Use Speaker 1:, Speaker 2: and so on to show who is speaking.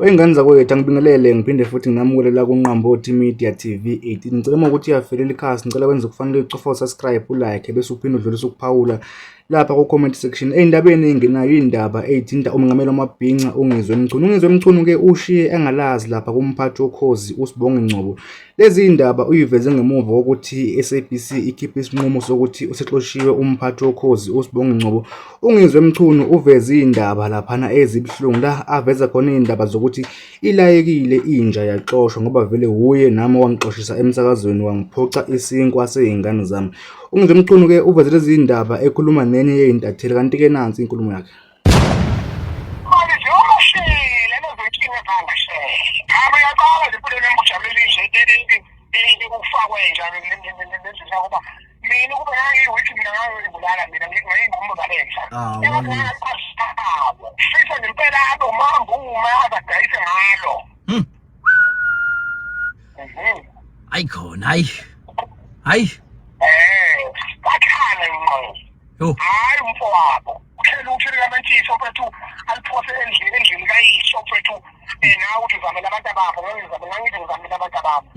Speaker 1: Wey'ngane zakwethu angibingelele ngiphinde futhi nginamukele la kuNqambothi Media TV 18. Ngicela uma ukuthi uyafelela ikhasi ngicela wenze okufanele ucofa usubscribe ulike bese uphinde udlulise ukuphawula lapha ku-comment section. Ey'ndabeni ey'ngenayo iy'ndaba ey'thinta umengameli wamabhinca uNgizwe Mchunu. UNgizwe Mchunu-ke ushiye engalazi lapha kumphathi woKhozi uSibonge Ngcobo. Lezi zindaba uyiveze ngemuva kokuthi i-SABC ikhiphe isinqumo sokuthi usexoshiwe umphathi woKhozi uSibonge Ngcobo. UNgizwe Mchunu uveze izindaba laphana ezibuhlungu la aveza khona izindaba zokuthi ilayekile inja yaxoshwa ngoba vele wuye nami owangixoshisa emsakazweni wangiphoca isinkwa sey'ngane zami. UNgizwe Mchunu-ke uveze lezi zindaba ekhuluma nenye yey'ntatheli kanti-ke nansi inkulumo yakhe.
Speaker 2: Manje nje umashele lezo nkinga zangashela. Ngabe uyaqala nje futhi nami ujabulele nje ukufakwe nje nezizwa kuba mina ukube ngangiyi-weak mina ngangiyibulala mina ngayingqumbo zalenhla. Ah, fisa ngempela abe umambume azadayise ngalo.
Speaker 3: Hayi khona hayi. Hayi.
Speaker 2: Eh, bakhale ngqo.
Speaker 3: Yo.
Speaker 2: Hayi umfowabo. Uthela uthele lamantshisi mfethu aliphose endlini endlini kayihlo mfethu. Eh nawe uthi uzamela abantu abakho, ngangizamela ngithi ngizamela abantu abakho.